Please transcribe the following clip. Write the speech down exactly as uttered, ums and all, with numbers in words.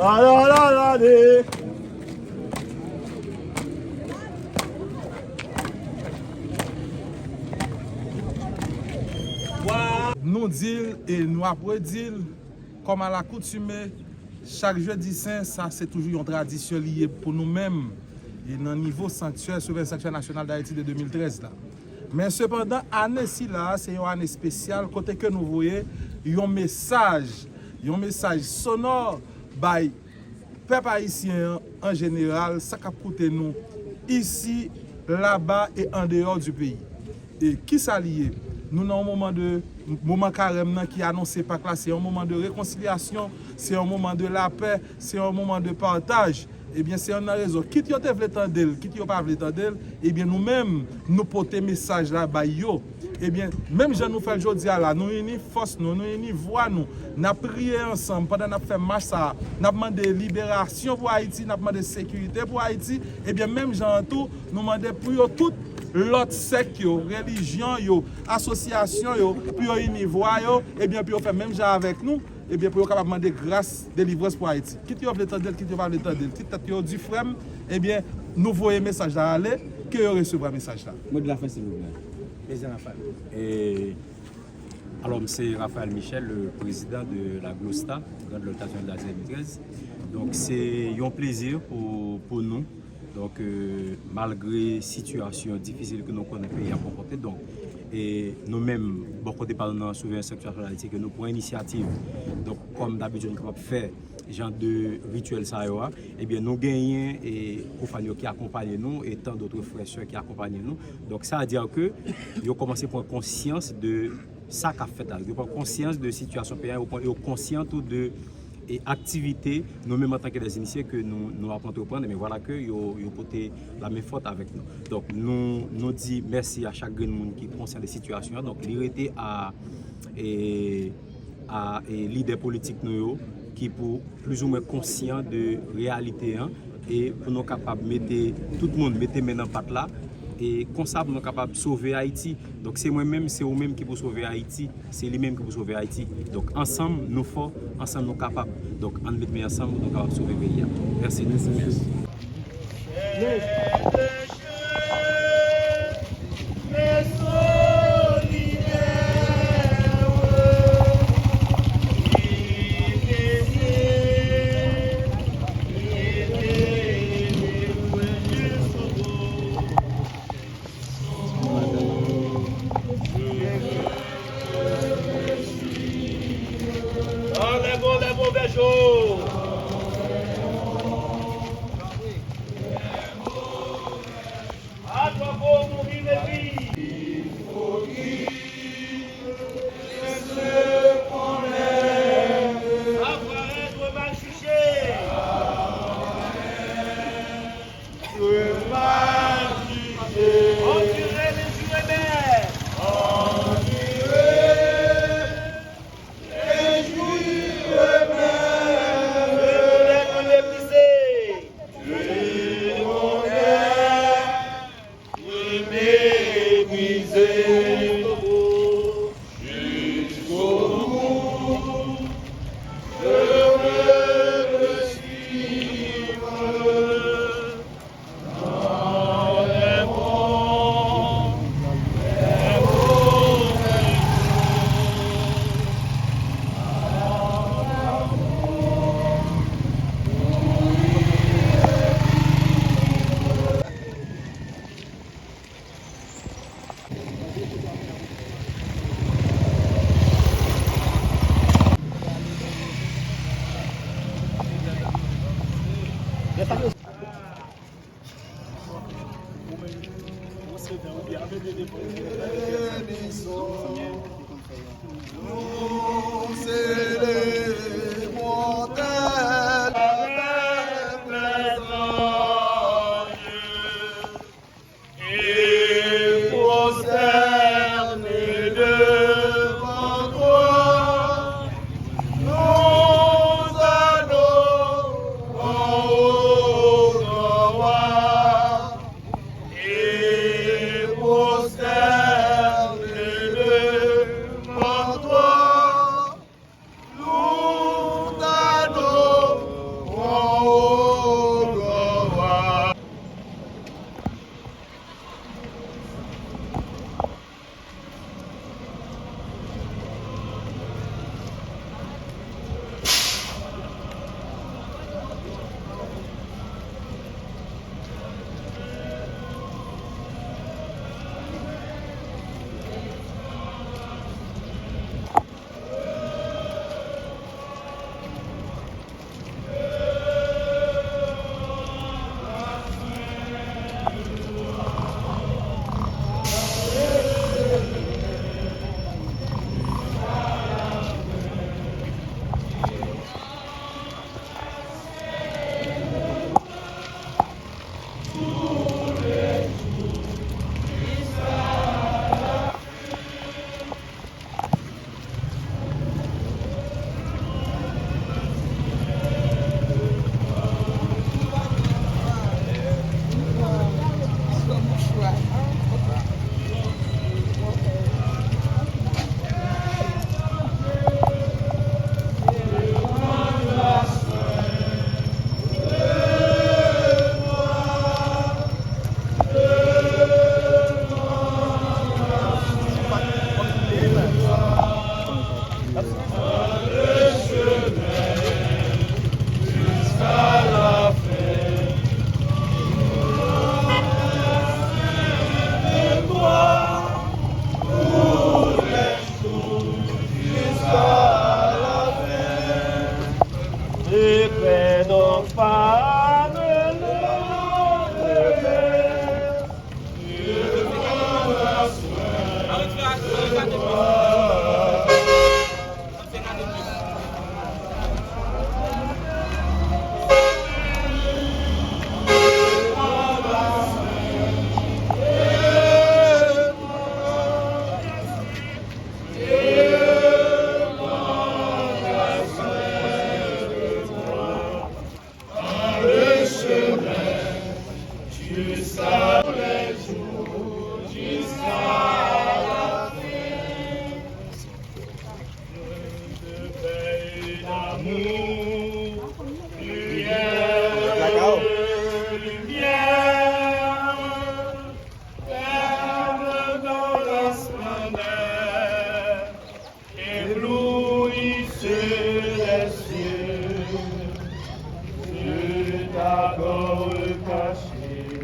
Alalade. Nou di l e nou ap redi l, kòm alakoutime, chak jedi sen, sa se toujou yon tradisyon li ye pou nou menm. E nan nivo sanktyè, Souvren Sanktyè Nasyonal d Ayiti de de mil trèz la. Men sepandan, ane sila a se yon ane espesyal kote ke nou voye yon mesaj, yon mesaj sonò bay pèp ayisyen an an jeneral, sa k ap koute nou isi, laba e andeyò di peyi. E kisa li ye? Nou nan yon moman de, moman karèm nan ki anonse Pak la, se yon moman de rekonsilyasyon, se yon moman de lapè, se yon moman de pataj. Ebyen, se yonn nan rezon. Kit yo te vle tande l, kit yo pa vle tande l, ebyen, nou menm, nou pote mesaj la bay yo. Ebyen, menm jan nou fè l jodi a la, nou ini fòs nou, nou ini vwa nou, n ap priye ansanm pandan n ap fè mach sa a, n ap mande liberasyon pou Ayiti, n ap mande sekirite pou Ayiti. Ebyen, menm jan an tou, nou mande pou yo tout lòt sèk yo, relijyon yo, asosyasyon yo, pou yo ini vwa yo, ebyen, pou yo fè menm jan avèk nou, ebyen, pou yo kapab mande gras, delivrans pou Ayiti. Kit yo vle tande l, kit yo pa vle tande l, kit tèt yo di frè m, ebyen, nou voye mesaj la ale, ke yo resevwa mesaj la. Mo de la fen, silvouplè. Prezidan Rafael. E, alò, m se Raphaël Michel, le président de la GLOSTA, Grande Loctation de la Zone treize. Donk, se yon plezi pou, pou nou. Donk, euh, malgre sitiyasyon difisil ke nou konnen peyi a konfwonte, donk, e nou menm, bò kote pa nou nan Souvren Sanktyè Nasyonal d Ayiti, ke nou pran inisyativ, donk, kòm dabitid nou kapab fè jan de rityèl sa yo a, ebyen, nou genyen e konpay yo ki akonpanye nou e tan dòt frè sè ki akonpanye nou. Donk, sa di ke yo kòmanse pran konsyans de sa k ap fèt la. Yo pran konsyans de sitiyasyon peyi a, yo pran, yo konsyan tou de e aktivite nou menm antanke dè inisye ke nou, nou ap antreprann, men vwala ke yo, yo pote la men fòt avèk nou. Donk, nou, nou di mèsi a chak grenn moun ki konsyan de sitiyasyon an. Donk, li rete a, e, a, e, lidè politik nou yo ki pou plizoumwen konsyan de reyalite an e pou nou kapab mete tout moun mete men nan pat la e konsa pou nou kapab sove Ayiti. Donk, se mwen menm, se ou menm ki pou sove Ayiti, se li menm ki pou sove Ayiti. Donk, ansanm nou fò, ansanm nou kapab. Donk, ann met men ansanm pou nou kapab sove peyi a. Mèsi. Mèsi. Anlè bon, lè bon, bèjo. Atò bon, nou vin epi. Sa parèt, mwen mal chouche. On dirait les J M R. On dirait les J M R. Le modèle méprisé. Le modèle méprisé. Jusqu'au bout, je veux le suivre. Et prosternés devant toi, nous adorons, ô grand roi, et prosternés devant toi. Donc pas me lever. Éblouissez les cieux de ta gloire cachée.